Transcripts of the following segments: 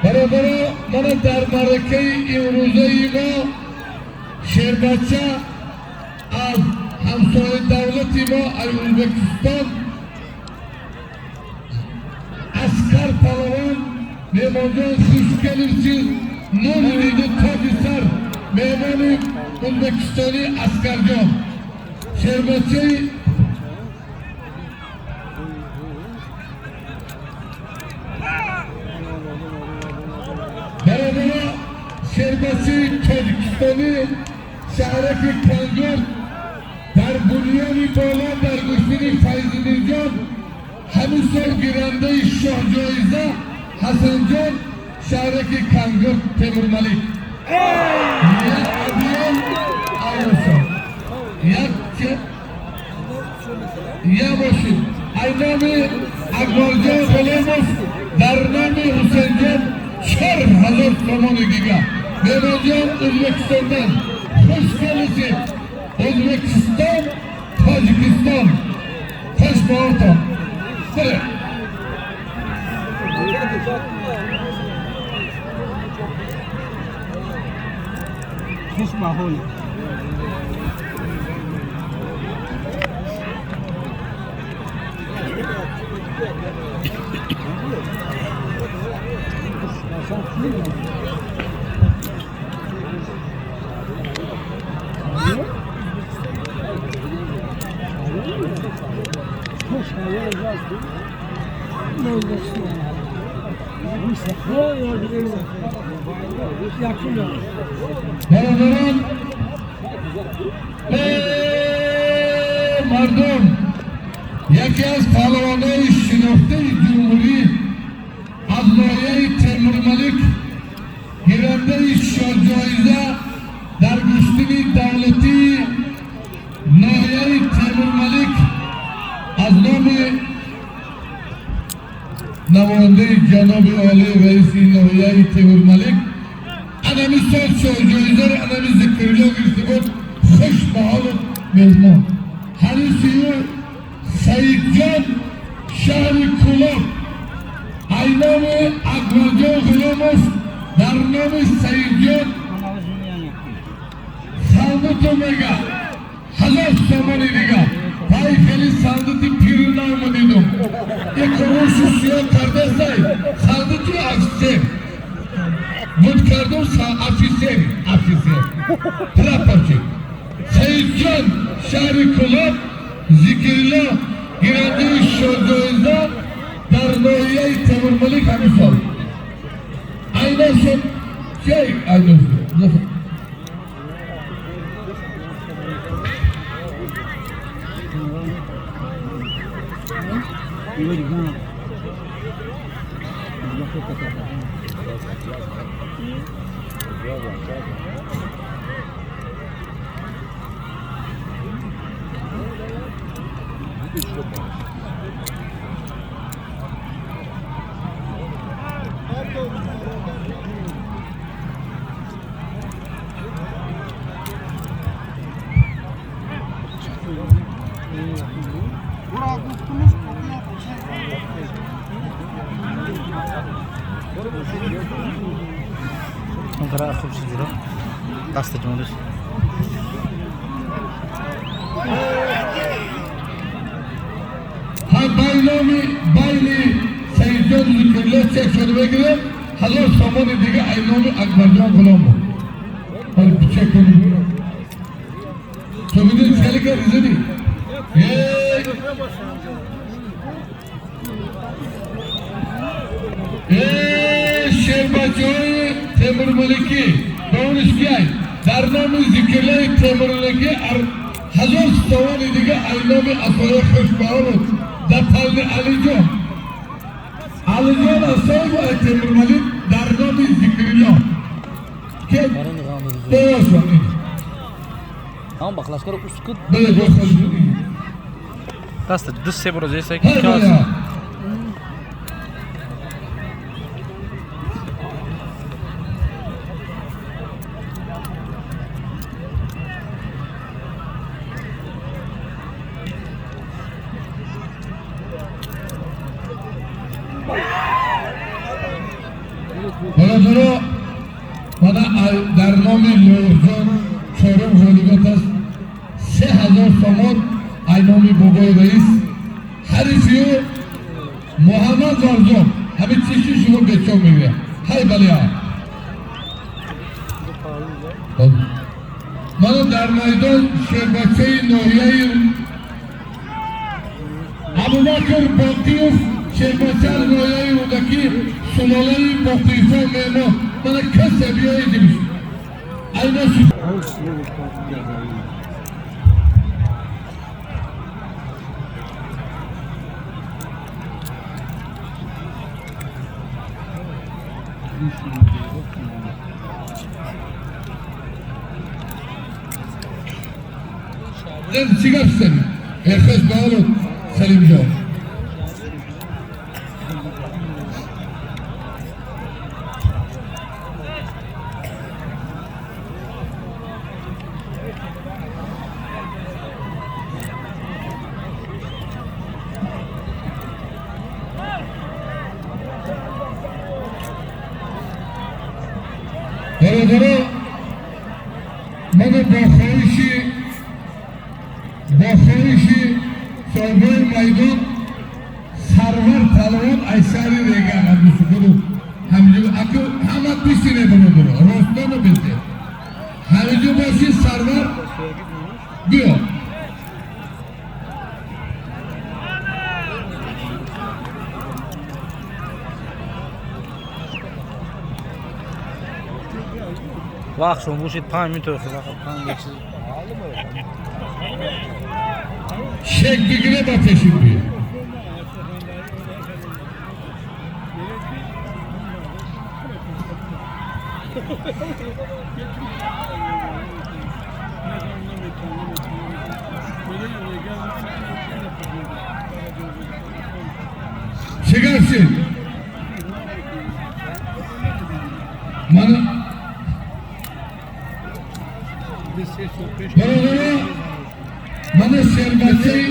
Бародаро, мана дар маъракаи имрӯзаи мо шербача аз ҳамсояи давлати мо, аз Ӯзбекистон, Аскар палавон. Меҳмонҷон, хуш келибсиз, нури дида, тоҷи сар, меҳмони ӯзбекистонӣ Аскарҷон, шербачаи. Бародаро, шербачаи тоҷикистонӣ, шаҳраки Кангурт, дар бунёни боло, дар гӯштини Файзиддинҷон, ҳамин сол гирандаи шоҳҷоиза Ҳасанҷон, шаҳраки Кангурт, Темурмалик. Як абиён айносон як я бошид. Ай номи Акбарҷон Ғуломов дар номи Ҳусейнҷон 4000 сомони дига. Меҳмонҷон, Ӯзбекистондан хуш келисед. Ӯзбекистон, Тоҷикистон, хуш баҳортон. Бире. Хуш ба ҳол. Бародарон, э мардум, яке аз паҳлавонои шинохтаи ҷумҳурӣ аз ноҳияи Темурмалик, гирандаи шоҳҷоиза дар гӯштини давлатии ноҳияи Темурмалик, аз номи намояндаи ҷаноби олӣ, раиси ноҳияи Темурмалик, анами сол шоҳҷоизаро анами Зикрилло гирифта буд. Хуш ба ҳолу меҳмон. Ҳарисию Саидҷон, шаҳри Кӯлоб, ай номи Акбарҷон Ғуломов дар номи Саидҷон сандуту мега 1000 сомони дига. Вай, хеле сандути пиру навма дидум, як рушу сиёҳ кардасай, сандути офисер буд кардум, офисер, офисер, прапорщик. Саидҷон, шаҳри Кӯлоб, Зикрилло, гирандаи шоҳҷоиза дар ноҳияи Темурмалик ҳамин сол. Айношон чей, айношон. Онқадар хуб шуд, даста ҷониш. Ҳар байноми байни Саидҷон Зикрилло чек шуда мегирем, 1000 сомони дига айноми Акбарҷон Ғуломов. Ҳол чек кунем. То бидуни хеле ка ризини. Эй! Эй, шербачаҳои Темурмаликӣ, дониш кияй? Дар номи Зикриллои Темурмаликӣ 1000 сомони дига айноми Асоя. Хушбаҳолов дар пални Алиҷон. Алиҷон Асоев ай Темурмалик дар номи Зикрилло. Ке? Бошон. Ҳам бақлашкаро ускуд. Бале, бошон. Даста ду се бор зеса Ҳай ки. бая. Бародаро, мана дар номи Лоиқҷон чорум ғолибият аст, 3000 сомон ай номи бобои раис. Ҳарифи ӯ Муҳаммад Варзоб. Ҳамин чиши шумо бечок мегӯяд. Ҳай, балия. Мана дар майдон шербачаи ноҳияи Абубакр Боқиев, шербачаи ноҳияи Рӯдакӣ, сулолаи Боқиевҳо меҳмон. Мана касе биёед дибиш. Айна. Чӣ гап сани? Эхеш баолот, Салимҷон. Бародаро, мана бо хоҳиши соҳибои майдон Сарвар палвон аз шаҳри Регар Абдушукуров ҳамиҷо. Аку ҳама бишине, бародаро, ростоно бесе, ҳамиҷо боши. Сарвар, биё. Вақтшон бошед, 5 минут панҷ. Шек бигире, ба пеши биё. Чӣ гап шид? Мана, бародаро, мана шербачаи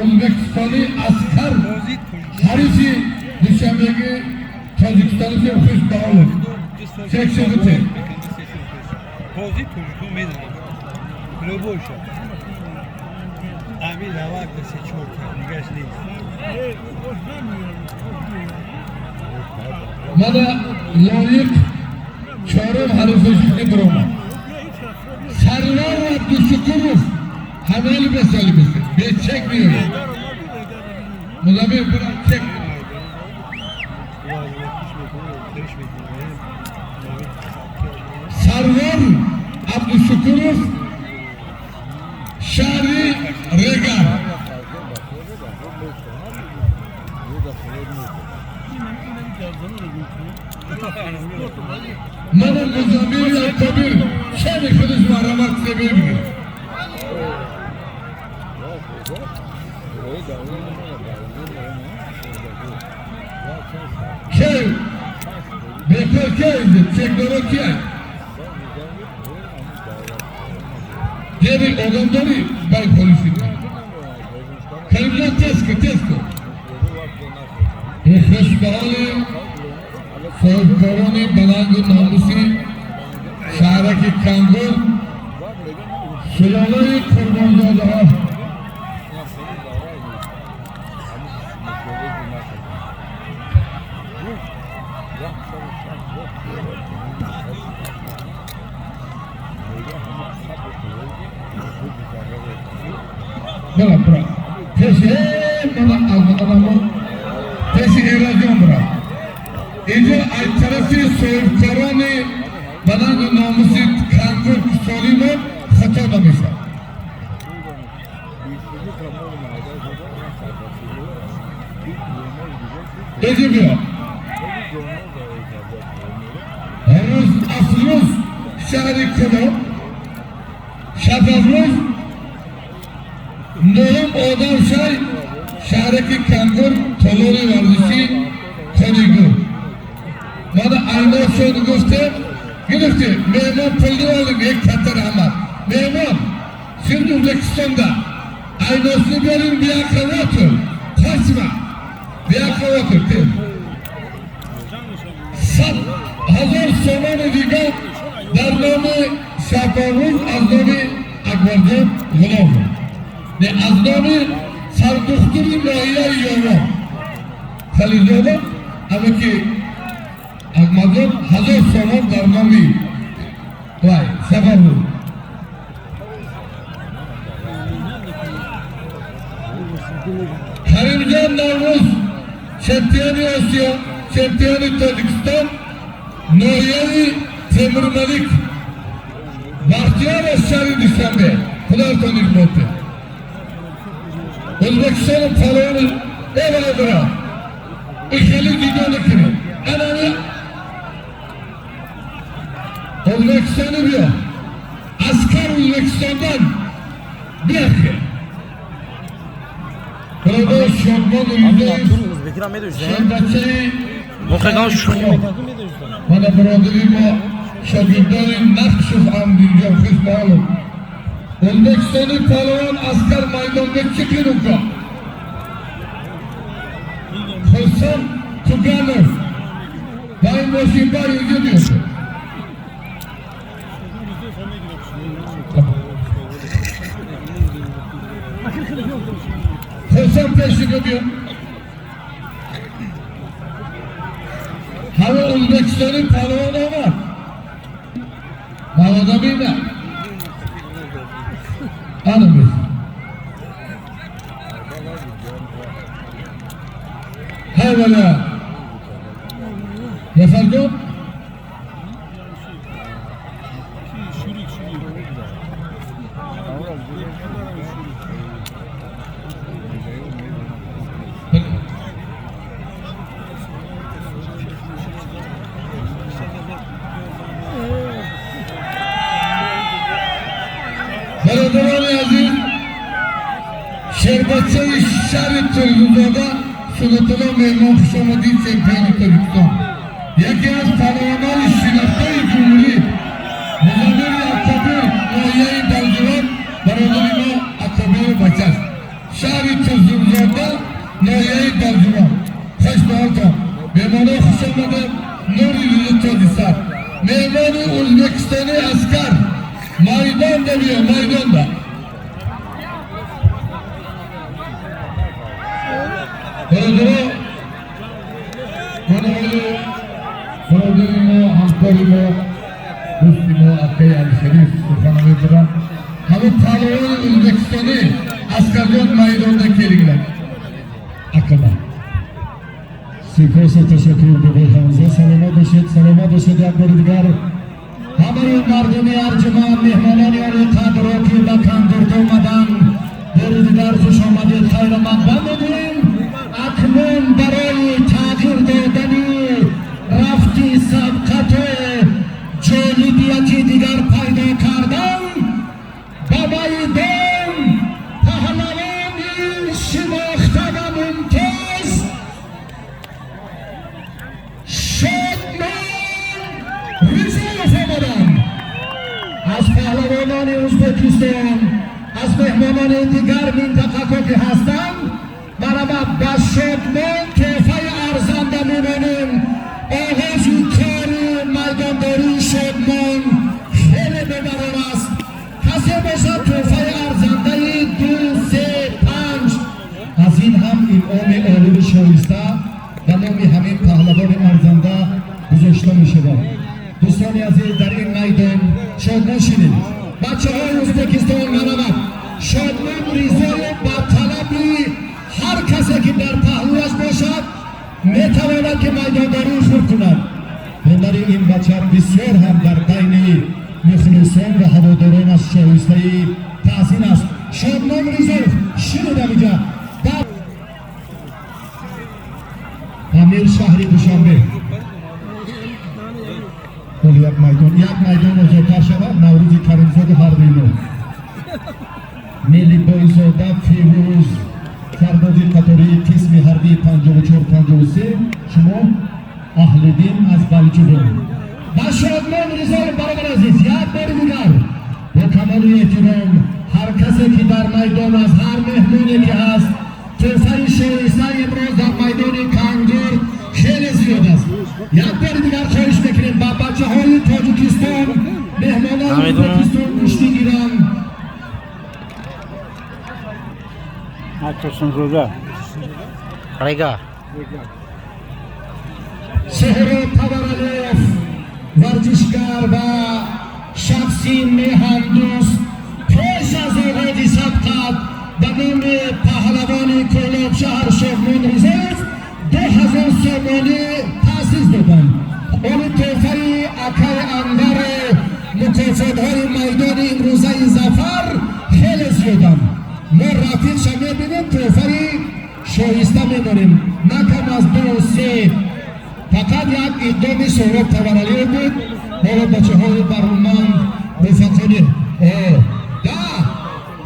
Ӯзбекистони Аскар, ҳарифи душанбеги Тоҷикистони. Хуш ба ҳолат, чек шудите. Бозӣ тоҷико медонад. Любой шо. Ами лавак да се чорта, нигаш нест. Мана Лоиқ чорум ҳарифи биромад. Сарвар Абдушукуров ҳамоли бесоли бесе бечек меёрад. Музамир, бира, чек. Сарвар Абдушукуров, шаҳри Регар. Мана Музамири Акабир шани худаш марҳамат себир бигирад. Кей бекор, кей чекдоро, кия дери одам дорӣ, бай полиси. Каримҷон, тез ку, тез ку. Хуш ба ҳоли соҳибкорони баланду номуси шаҳраки Кангур, сулолаи Қурбонзодаҳо. Бара, бара пеши мана анамо, пеши Эраҷон бара. Инҷо аз тарафи соҳибкорони баланду номуси Кангур Солимов хато намешавад. Инҷо биё. Рӯз Афрӯз, шаҳри Кӯлоб. Шабафрӯз нӯҳум одам шай, шаҳраки Кангур, толори варзишӣ Конигур. Мана айношон гуфтем, гирифтем. Меҳмон пулни олим, як катта раҳмат. Меҳмон сир Ӯзбекистонда айносini bering, buyoqqa o'tir, qochma, buyoqqa o'tir. Sat. 1000 сомони дигар дар номи Шабонрӯз, аз номи Акбарҷон Ғуломов, не, аз номи сардухтури ноҳияи Ёвон Халилзода, аме ки Акмадҷон, 1000 сомон дар номи вай Сафаррӯз. Каримҷон Наврӯз, чемпиони Осиё, чемпиони Тоҷикистон, ноҳияи Темурмалик, Бахтиёр аз шаҳри Душанбе. Худоятон нигаҳбон. Ӯзбекистони палвони э бародара, и хеле дида накунед. Анами Ӯзбекистони биё, Аскар, Ӯзбекистондан биёхе, бародар Шодмон Ризоев. Ӯзбекиро медоштем. Шербачаи Мо хеле шӯхӣ мекардем, медоштем. Мана бародари мо, шогирдони Нақшев Амдинҷон Хисмолов, Ӯзбекистони палвон Аскар, майдонга chiqing, uka. Хурсанд Туганов, Бай мошинбар инҷо биёфт. Хурсанд, пешига биё. Ҳама Ӯзбекистони палвон омад. Мавода бина. Ана biz. Ҳавала. Зафарҷон. Шурик, шурик. Бародарони азиз, шербачаи шаҳри Турсунзода Сунатулло меҳмон, хуш омадид, чемпиони Тоҷикистон, яке аз палвонони шинохтаи ҷумҳурӣ, Музаммири Акобир, ноҳияи Балҷувон, бародари мо Акобиру бачаст, шаҳри Турсунзода, ноҳияи Балҷувон. Хуш ба ҳолтон, меҳмонҳо, хуш омадед. Нури рӯзи тоҷисар, меҳмони ӯзбекистони Аскар, майдонда биё, майдонда. Бародаро, манаоли бародари мо, ҳамкори мо, дӯсти мо, акаи Алишариф сухан мебаранд. Ҳамин палвони ӯзбекистонӣ Аскарҷон, майдонда келингlar, акама. Сипосу ташаккур, бобои Ҳамза, саломат бошед, саломат бошед. Як бори дигар ҳамаи мардуми арҷуманд, меҳмонони олиқадро, ки ба Кангурд омаданд, бори дигар хуш омадед, хайрмақдам мегӯем. Акнун барои тағйир додани рафти сабқату ҷолибияти дигар пайдо кардан ба майдон паҳлавони шинохта ва мумтоз Шодмон Ризоев омаданд, аз паҳлавонони Ӯзбекистон, аз меҳмонони дигар минтақаҳо ки ҳастанд. Марҳамат, ба Шодмон тӯҳфаи арзанда мемонем. Оғози кори майдондории Шодмон хеле бебарор аст. Касе бошад, тӯҳфаи арзандаи ду, се, панҷ, аз ин ҳам инъоми оливу шоиста ба номи ҳамин паҳлавони арзанда гузошта мешавад. Дӯстони азиз, дар ин майдон Шодмон шинед. Бачаҳои Ӯзбекистон, марҳамат. Шодмон Ризоев ба талаби ҳар касе ки дар паҳлӯяш бошад, метавонад ки майдондории худ кунад. Ҳунари ин бача бисёр ҳам дар байни мухлисон ва ҳаводоронаш шоистаи таҳсин аст. Шодмон Ризоев, шинед амиҷа. Дар Амир, шаҳри Душанбе. Ҳоло як майдон, як майдон озодтар шавад. Наврӯзи Каримзоду ҳардуи мо. Мелибойзода Фирӯз, сарбози қатории қисми ҳарбии 5453, шумо Аҳлиддин аз Балҷувон. Ба Шодмон Ризоев, бародар азиз, як бори дигар бо камоли эҳтиром, ҳар касе ки дар майдон аст, ҳар меҳмоне ки ҳаст, тӯҳфаи шоиста имрӯз дар майдони Кангурд хеле зиёд аст. Як бори дигар хоҳиш мекунем ба Турсунзода. Рега. Соҳроб Таваралиев, варзишгар ва шахси меҳандӯст, пеш аз оғози сабқат ба номи паҳлавони Кӯлобшаҳр Шоҳмон Ризоев 2000 сомонӣ таъсис доданд. Они тӯҳфаи акаи Анвару мукофотҳои майдони имрӯзаи Зафар хеле зиёданд. Мо рафиқша мебинем, тӯҳфаи шоиста медорем, на кам аз ду се. Фақат як иқдоми Соҳроб Таваралиев буд. Ҳоло бачаҳои баруманд муфаққони 10,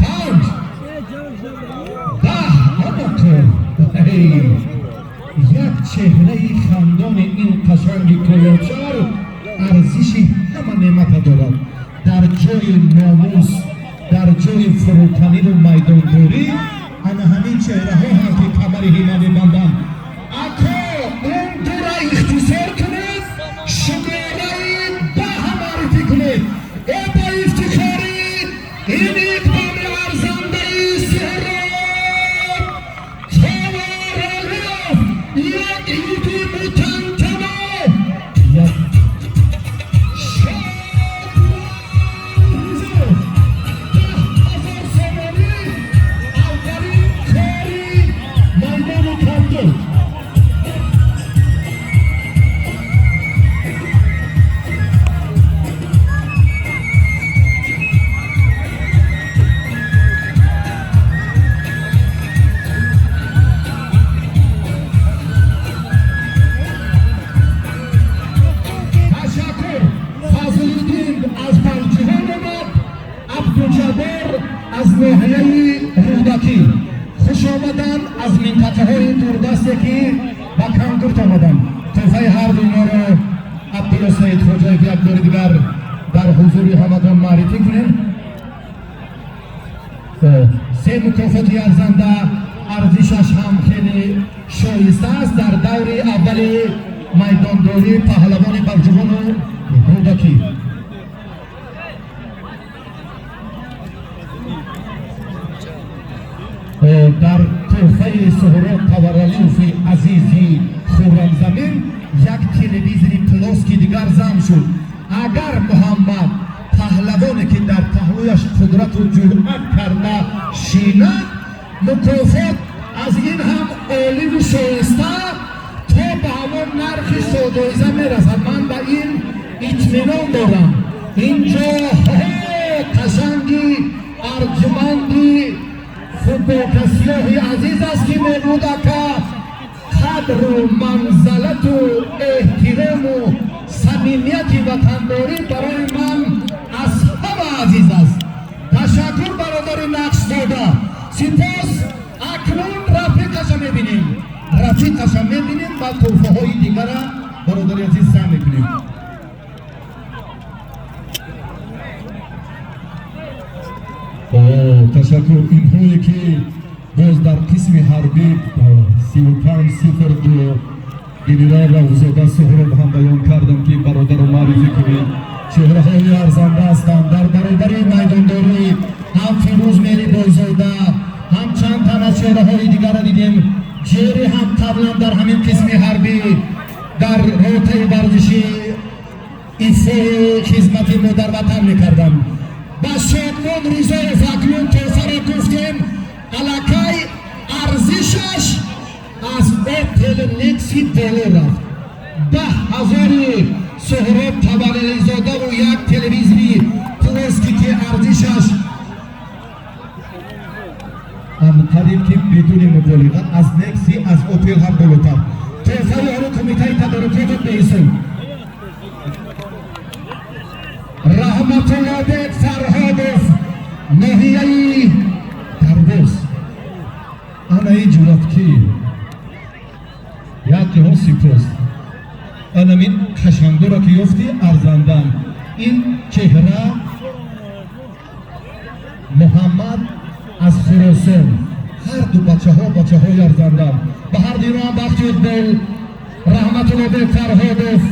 5, 10. Як чеҳраи хандони ин қашанги Кӯлобшаҳр арзиши ҳама неъмата дорад. Дар ҷои номус, дар ҷои фурӯтаниву майдондорӣ ана ҳамин чеҳраҳо ҳам ки камари ҳима мебанданд. Ако, он дура ихтисор кунед, шумораи 10 маърифӣ кунед. О, ба ифтихори ин иқдоми арзандаи Суҳроб Таваралиев як иди мутантано, як Шоҳризоев 10 000 сомонӣ, аввалин кори майдони кабдуд. Ташаккур. Фазлиддин аз Балҷувон омад, Абдуҷаббор аз ноҳияи Рӯдакӣ. Хуш омаданд аз минтақаҳои дурдасте, ки ба Кангурт омаданд. Тӯҳфаи ҳарду инҳоро Абдулло Саид Хоҷаев як бори дигар дар ҳузури ҳамагон маърифӣ кунем. Се мукофоти арзанда, арзишаш ҳам хеле шоиста аст дар даври аввали майдондории паҳлавони Балҷувону Рӯдакӣ. Дар тӯҳфаи Суҳроб Таваралиёви азизи Хуррамзамин як телевизори плоский дигар зам шуд. Агар Муҳаммад паҳлавоне, ки дар паҳлӯяш қудрату ҷуръат карда шинад, мукофот аз ин ҳам оливу шоиста то ба ҳамон нархи соҷоиза мерасад. Ман ба ин итминон дорам. Инҷо қашанги арҷуманди футболкасиёҳи азиз аст, ки мегӯд: ака, қадру манзалату эҳтирому самимияти ватандорӣ барои ман аз ҳама азиз аст. Ташаккур, бародари Нақшзода, сипос. Акнун рафиқаша мебинем, рафиқаша мебинем ва тӯҳфаҳои дигара, бародари азиз, зам мекунем. Ташаккур. Инҳое ки боз дар қисми ҳарбӣ 3502 генерал Равзода Суҳроб ҳам баён кардам, ки бародаро маърифӣ кунед. Чеҳраҳои арзанда ҳастанд. Дар баробари майдондорӣ ҳам Фирӯз Мелибойзода, ҳам чанд тан аз чеҳраҳои дигарро дидем. Ҷери ҳам қаблан дар ҳамин қисми ҳарбӣ дар ротаи варзишӣ ифои хизмати модарватан мекарданд. Ба Шодмон Ризоев акнун тӯҳфаро гуфтем, аллакай арзишаш аз Опел Некси боло рафт. 10 000-и Суҳроб Таваллизодаву як телевизори плоский, ки арзишаш қариб ки бидуни муболиға аз Некси, аз Опел ҳам болотар. Тӯҳфаи оро кумитаи тадорукотро беҳисоб. Раҳматуллобек Фарҳодов, ноҳияи Дарвоз. Анаи ҷуръат, ки як ҷаҳон сипос. Анамин қашангоро ки ёфтӣ, арзандан. Ин чеҳра Муҳаммад аз Хуросон. Ҳарду бачаҳо бачаҳои арзандан. Ба ҳар дино ҳам бахти иқбол. Раҳматуллобек Фарҳодов,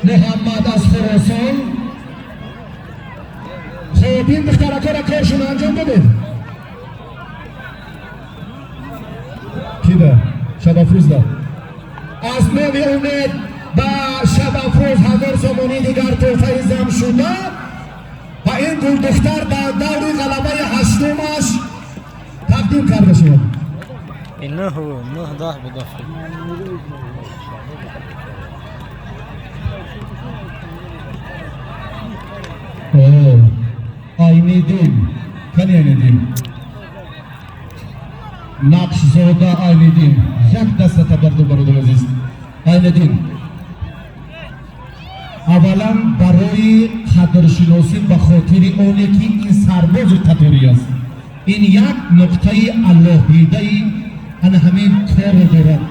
Муҳаммад аз Хуросон. Хоб, ин духтаракора коршон анҷом додед. Охирида Шабафрӯзда Аз номи Умед ба Шабафрӯз 1000 сомонӣ дигар тӯҳфаи зам шуда ва ин гулдухтар дар даври ғалабаи ҳаштумаш тақдим карда шуд. Ин нӯҳ нӯҳ 10 буда. Айниддин, кани Айниддин? Нақшзода Айниддин, як даста табарду, бародар азиз Айниддин. Аввалан, барои қадршиносӣ, ба хотири оне ки ин сарбози қаторӣ аст, ин як нуқтаи алоҳидаи ана ҳамин корро дорад.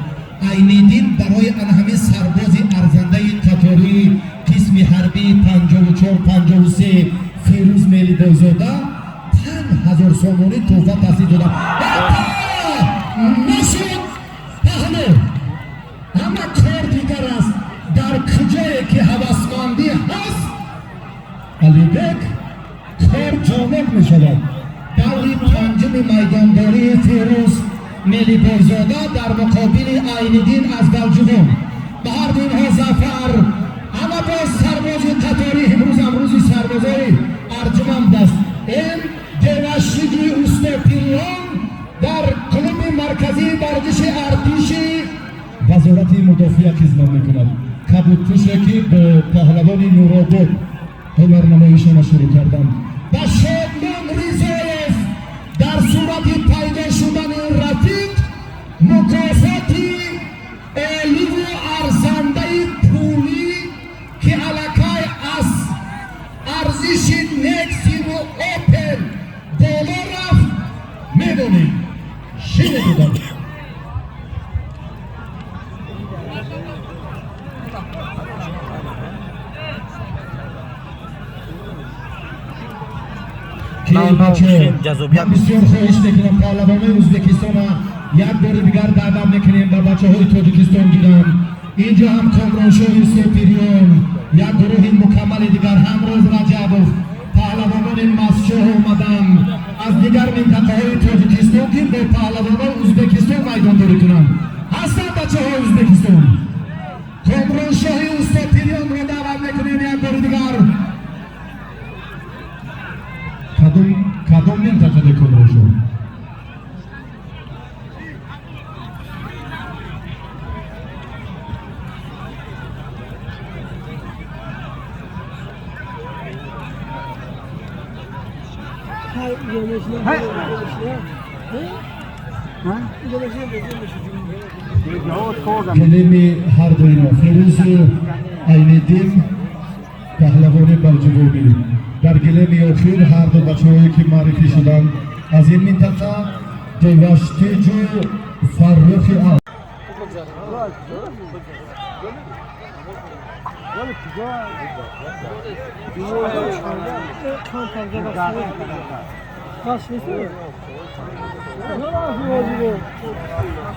Айниддин барои ана ҳамин сарбози арзандаи қатории қисми ҳарбии 54-53 Фирӯз Мелибойзода 5000 сомонӣ тӯҳфа таҳсил додам. Нашуд паҳлӯ, ҳама кор дигар аст. Дар куҷое ки ҳавасмандӣ ҳаст, Алибек, кор ҷоноб мешавад. Даври панҷуми майдондории Фирӯз Мелибойзода дар муқобили Айниддин аз Балҷувон. Ба ҳарду инҳо зафар. Ама боз сарбози қаторӣ. Имрӯзам рӯзи сарбозои арҷуманд аст. Ин Девашиги Устопириён дар клуби марказии варзиши артиши Вазорати мудофиа хизмат мекунад. Кабудпӯше, ки бо паҳлавони Нуробод ҳунарнамоишона шурӯъ карданд. Ба Шодмон Ризоев дар сурати пайдо шудани рафиқ мукофоти оливу арзандаи пулӣ, ки аллакай аз арзиши Нексиву Опел боло рафт, Медонем, шине додам. Ҷаззобият. Ман бисёр хоҳиш мекунам, паҳлавонои Ӯзбекистона як бори дигар даъват мекунем, ба бачаҳои Тоҷикистон гиранд. Инҷо ҳам Комроншоҳи Сопириён, як гурӯҳи мукаммали дигар, Ҳамроз Раҷабов, паҳлавонони Масчоҳ омаданд аз дигар минтақаҳои Тоҷикистон, ки бо паҳлавонои Ӯзбекистон майдондорӣ кунанд. Ҳастанд бачаҳои Ӯзбекистон. Комроншоҳи Устопириёнро даъват мекунем як бори дигар. Кадом минтақаде, Комроншоҳ? Гилеми ҳарду ино, Фирӯзу Айниддин, паҳлавони балҷувонӣ, дар гилеми охир ҳарду бачаҳое, ки маърифӣ шуданд аз ин минтақа, Деваштиҷу Фаррухи ал.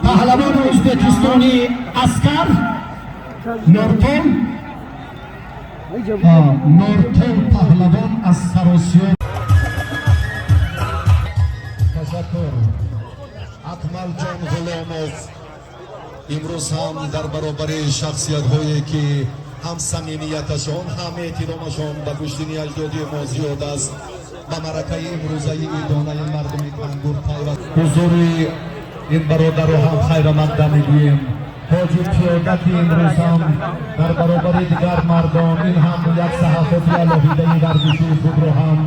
Паҳлавони ӯзбекистонӣ Аскар Нортон. Нортон, паҳлавон аз Саросиё. Ташаккур, Акмалҷон Ғуломов. Имрӯз ҳам дар баробари шахсиятҳое, ки ҳам самимияташон, ҳам эҳтиромашон ба гӯштини аҷдодии мо зиёд аст, ба маъракаи имрӯзаи идонаи мардуми Кангур пайваст, ҳузури ин бародарро ҳам хайрамақдам мегӯем. Ҳоҷи Пиёда, ки имрӯз ҳам дар баробари дигар мардон ин ҳам як саҳафоти алоҳидаи варзишии худро ҳам